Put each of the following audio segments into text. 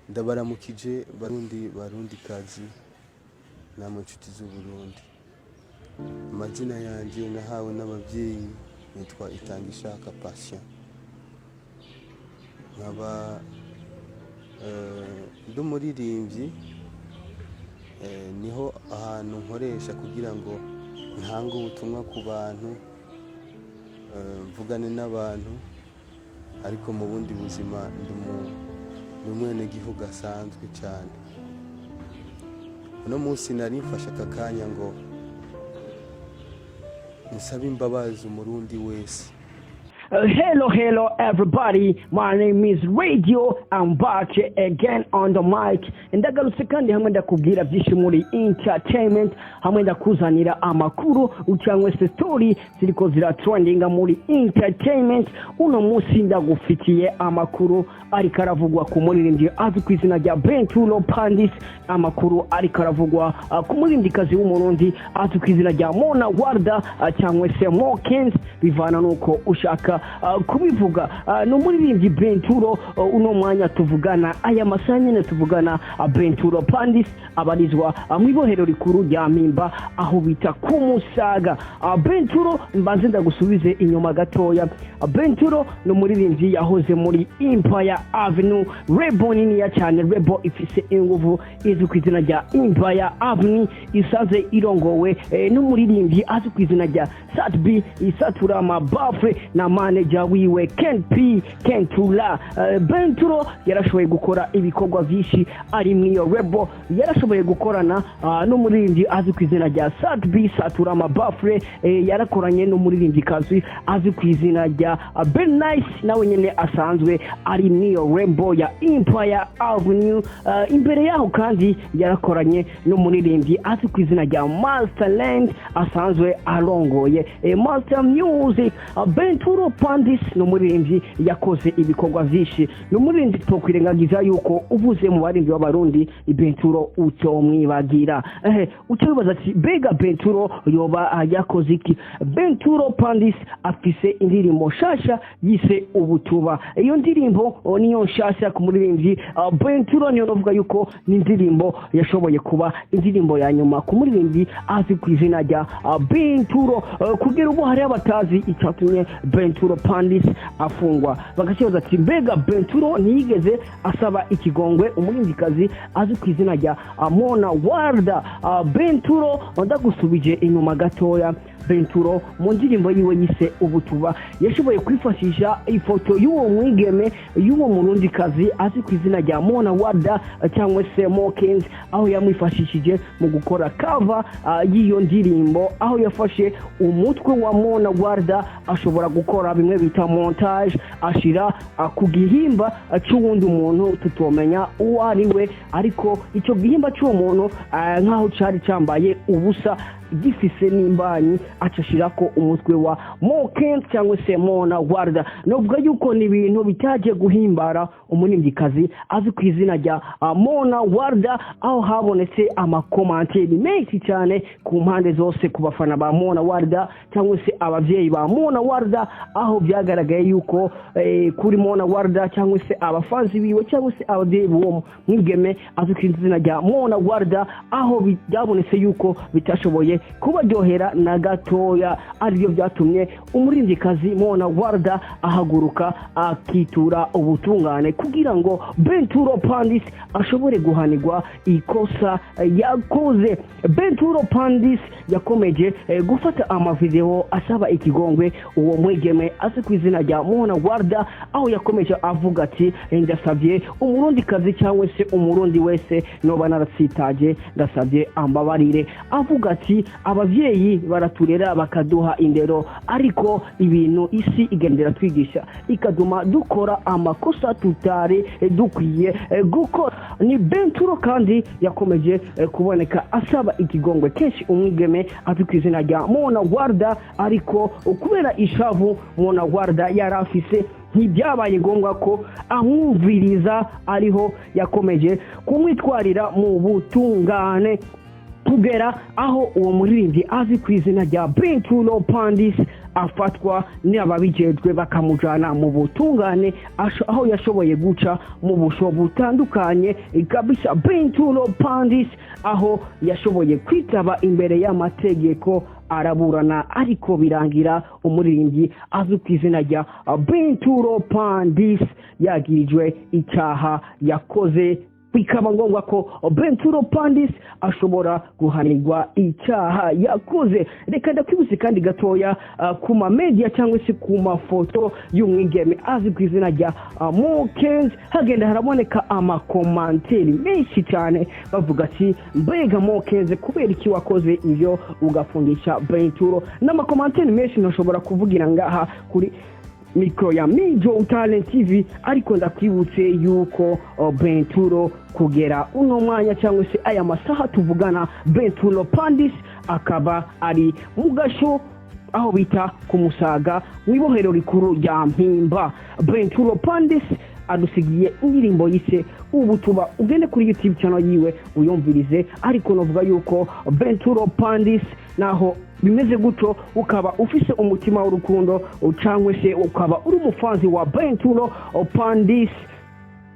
Ndabaramukije Barundi, Barundikazi, namwe nshuti z'Uburundi. Amazina yanjye nahawe n'ababyeyi nitwa Itangishaka Patient, nkaba ndi umuririmbyi. Niho ahantu nkoresha kugira ngo ntange ubutumwa ku bantu, mvugane n'abantu, ariko mu bundi buzima ndi umwenegihugu asanzwe cyane. Uno munsi nari mfashe aka kanya ngo nsabe imbabazi Umurundi wese. Hello, hello, everybody. My name is Radio. I'm back again on the mic. Ndagarutse kandi hamwe ndakubwira byinshi muri entertainment, hamwe ndakuzanira amakuru cyangwa se story ziriko ziratrendinga muri entertainment. Uno munsi ndagufitiye amakuru ariko aravugwa ku muririmbyi azwi ku izina rya Benturo Pandis, amakuru ariko aravugwa ku muririmbyikazi w'Umurundi azwi ku izina rya Mona Warda, cyangwa se Mokens, bivana nuko ushaka kubivuga. Ni umuririmbyi Benturo. Uno mwanya tuvugana, aya masaha nyine tuvugana, Benturo Pandis abarizwa mu ibohero rikuru rya Mpimba, aho bita ku Musaga. Benturo, mbanze ndagusubize inyuma gatoya. Benturo ni umuririmbyi yahoze muri Empire Avenue, label niniya cyane, label ifise inguvu izwi ku izina rya Empire Avenue, isanze irongowe n'umuririmbyi azwi ku izina rya Sat-B Isatura Mabafre na manager wiwe Ken P Kentula. Benturo yarashoboye gukora ibikorwa byinshi ari mu iyo label. Yarashoboye gukorana n'umuririmbyi azwi ku izina rya Sat-B Satura Mabafre, yarakoranye n'umuririmbyikazi azwi ku izina rya Ben Nice, nawe nyine asanzwe ari mu iyo label ya Empire Avenue. Imbere yaho kandi yarakoranye n'umuririmbyi azwi ku izina rya Masterland, asanzwe arongoye Master Music. Benturo Pandis ni umuririmbyi yakoze ibikorwa byinshi, ni umuririmbyi twokwirengagiza yuko uvuze mu baririmbyi b'Abarundi Benturo utomwibagira. Uca wibaza ati: "Mbega Benturo yoba yakoze iki?" Benturo Pandis afise indirimbo nshasha yise Ubutuba. Iyo ndirimbo, niyo nshasha ku muririmbyi Benturo. Niyo novuga yuko ni indirimbo yashoboye kuba indirimbo ya nyuma ku muririmbyi azwi ku izina rya Benturo. Kugera ubu hariho abatazi icyatumye Benturo Pandis afungwa, bagakibaza ati: "Mbega Benturo ntiyigeze asaba ikigongwe umuririmbyikazi azwi ku izina rya Mona Warda?" Benturo, ndagusubije inyuma gatoya, Benturo mu ndirimbo yiwe yise Ubutuba yashoboye kwifashisha ifoto y'uwo mwigeme, y'uwo Murundikazi azwi ku izina rya Mona Warda cyangwa se Mokens, aho yamwifashishije mu gukora cover y'iyo ndirimbo, aho yafashe umutwe wa Mona Warda, ashobora gukora bimwe bita montage, ashira ku gihimba cy'uwundi muntu tutomenya uwo ari we, ariko icyo gihimba cy'uwo muntu nk'aho cyari cyambaye ubusa, gifise n'imbanyi, acashirako umutwe wa Mokens cyangwa se Mona Warda. Novuga yuko ni ibintu bitaje guhimbara umuririmbyikazi azwi ku izina rya Mona Warda, aho habonetse amacommentaires menshi cyane ku mpande zose, ku bafana ba Mona Warda cyangwa se ababyeyi ba Mona Warda, aho byagaragaye yuko kuri Mona Warda cyangwa se abafanzi biwe cyangwa se ababyeyi b'uwo mwigeme azwi ku izina rya Mona Warda, aho byabonetse yuko bitashoboye kubaryohera na gatoya, aribyo byatumye umuririmbyikazi Mona Warda ahaguruka akitura ubutungane kugira ngo Benturo Pandis ashobore guhanirwa ikosa yakoze. Benturo Pandis yakomeje gufata amavideo asaba ikigongwe uwo mwigeme azwi ku izina rya Mona Warda, aho yakomeje avuga ati: "Ndasabye Umurundikazi cyangwa se Umurundi wese noba naratsitaje, ndasabye ambabarire." Avuga ati: "Ababyeyi baraturera, bakaduha indero, ariko ibintu isi igendera twigisha ikaduma dukora amakosa tutari dukwiye gukora." Ni Benturo kandi yakomeje kuboneka asaba ikigongwe kenshi umwigeme azwi ku izina rya Mona Warda, ariko kubera ishavu Mona Warda yari afise, ntibyabaye ngombwa ko amwumviriza, ariho yakomeje kumwitwarira mu butungane. Kugera aho uwo muririmbyi azi ku izina rya Benturo Pandis afatwa n'ababijejwe, bakamujana mu butungane, aho yashoboye guca mu busho butandukanye kabisa. Benturo Pandis aho yashoboye kwitaba imbere y'amategeko, araburana, ariko birangira umuririmbyi azwi ku izina rya Benturo Pandis yagirijwe icyaha yakoze, bikaba ngombwa ko Benturo Pandis ashobora guhanirwa icyaha yakoze. Reka ndakwibutse kandi gatoya ku ma media cyangwa se ku mafoto y'umwigeme azwi ku izina rya Mokenzi, hagenda haraboneka ama commentaires menshi cyane, bavuga ati: "Mbega Mokenzi, kubera iki wakoze ibyo ugafungisha Benturo?" N'ama commentaires menshi ntashobora kuvugira ngaha kuri mikoro ya Mijo Talent TV, ariko ndakwibutse yuko Benturo kugera uno mwanya cyangwa se aya masaha tuvugana, Benturo Pandis akaba ari mu gasho aho bita ku Musaga, mu ibohero rikuru rya Mpimba. Benturo Pandis adusigiye indirimbo yise "Ubutuba". Ugende kuri YouTube channel yiwe uyumvirize. Ariko novuga yuko Benturo Pandis, naho bimeze gutyo, ukaba ufise umutima w'urukundo cyangwa se ukaba uri umufanzi wa Benturo Pandis,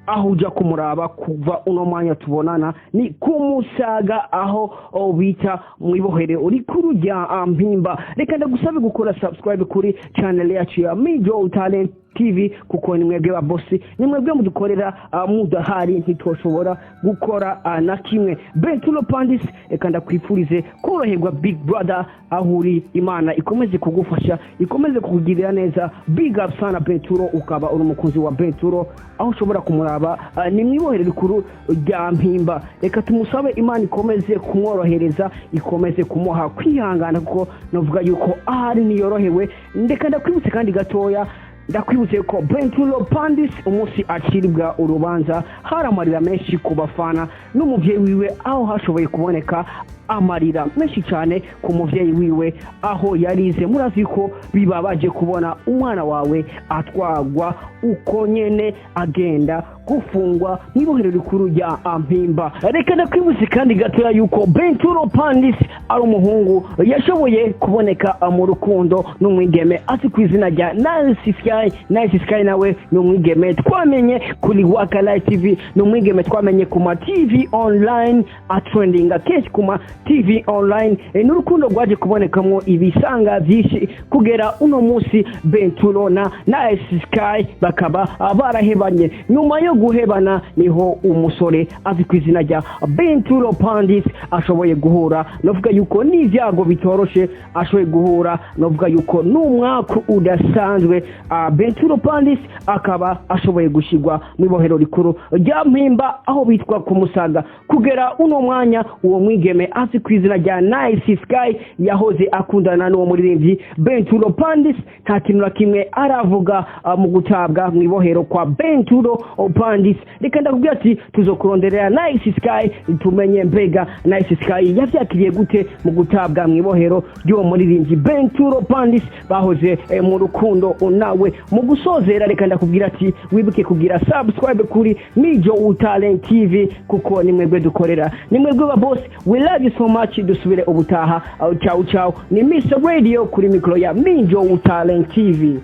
aho ujya kumuraba kuva uno mwanya tubonana ni ku Musaga, aho bita mu ibohero rikuru rya Mpimba. Reka ndagusabe gukora subscribe kuri channel yacu ya Mijo Talent TV, kuko ni mwebwe ba boss, ni mwebwe mudukorera. Mudahari ntitwoshobora gukora na kimwe. Benturo Pandis, reka ndakwifurize koroherwa, big brother, aho uri Imana ikomeze kugufasha, ikomeze kukugirira neza. Big up sana, Benturo. Ukaba uri umukunzi wa Benturo, aho ushobora kumuraba ni mu ibohero rikuru rya Mpimba. Reka tumusabe Imana ikomeze kumworohereza, ikomeze kumuha kwihangana, kuko navuga yuko ahari ntiyorohewe. Ndeka ndakwibutse kandi gatoya, ndakwibutse ko Benturo Pandis umunsi aciribwa urubanza hari amarira menshi ku bafana n'umubyeyi wiwe, aho hashoboye kuboneka amarira menshi cyane ku mubyeyi wiwe, aho yarize. Murazi ko bibabaje kubona umwana wawe atwagwa uko nyene, agenda gufungwa mu ibohero rikuru rya Mpimba. Reka ndakwibutse kandi gatoya yuko Benturo Pandis ari umuhungu yashoboye kuboneka mu rukundo n'umwigeme azi ku izina rya Nice Sky. Nice Sky nawe ni umwigeme twamenye kuri Waka Light TV, ni umwigeme twamenye ku ma TV online, atrendinga kenshi ku ma TV online. N'urukundo rwaje kubonekamo ibisanga byinshi kugera uno munsi Benturo na Nice Sky bakaba barahebanye. Nyuma yo guhebana niho umusore azi ku izina rya Benturo Pandis ashoboye guhura, novuga yuko n'ibyago bitoroshe, ashoboye guhura, novuga yuko n'umwaka udasanzwe. Benturo Pandis akaba ashoboye gushyirwa mu ibohero rikuru rya Mpimba, aho bitwa ku Musaga. Kugera uno mwanya, uwo mwigeme azi ku izina rya Nice Sky yahoze akundana n'uwo muririmbyi Benturo Pandis nta kintu na kimwe aravuga mu gutabwa mu ibohero kwa Benturo Pandis. Reka ndakubwira ati tuzokuronderera Nice Sky, tumenye mbega Nice Sky yavyakiriye gute mu gutabwa mu ibohero ry'uwo muririmbyi Benturo Pandis bahoze mu rukundo nawe. Mu gusozera, reka ndakubwira ati wibuke kugira subscribe kuri Mijo Talent TV, kuko ni mwebwe dukorera, ni mwebwe ba boss. We love you so much. Dusubire ubutaha. Ciao ciao. Ni Mr Radio kuri mikoro ya Mijo Talent TV.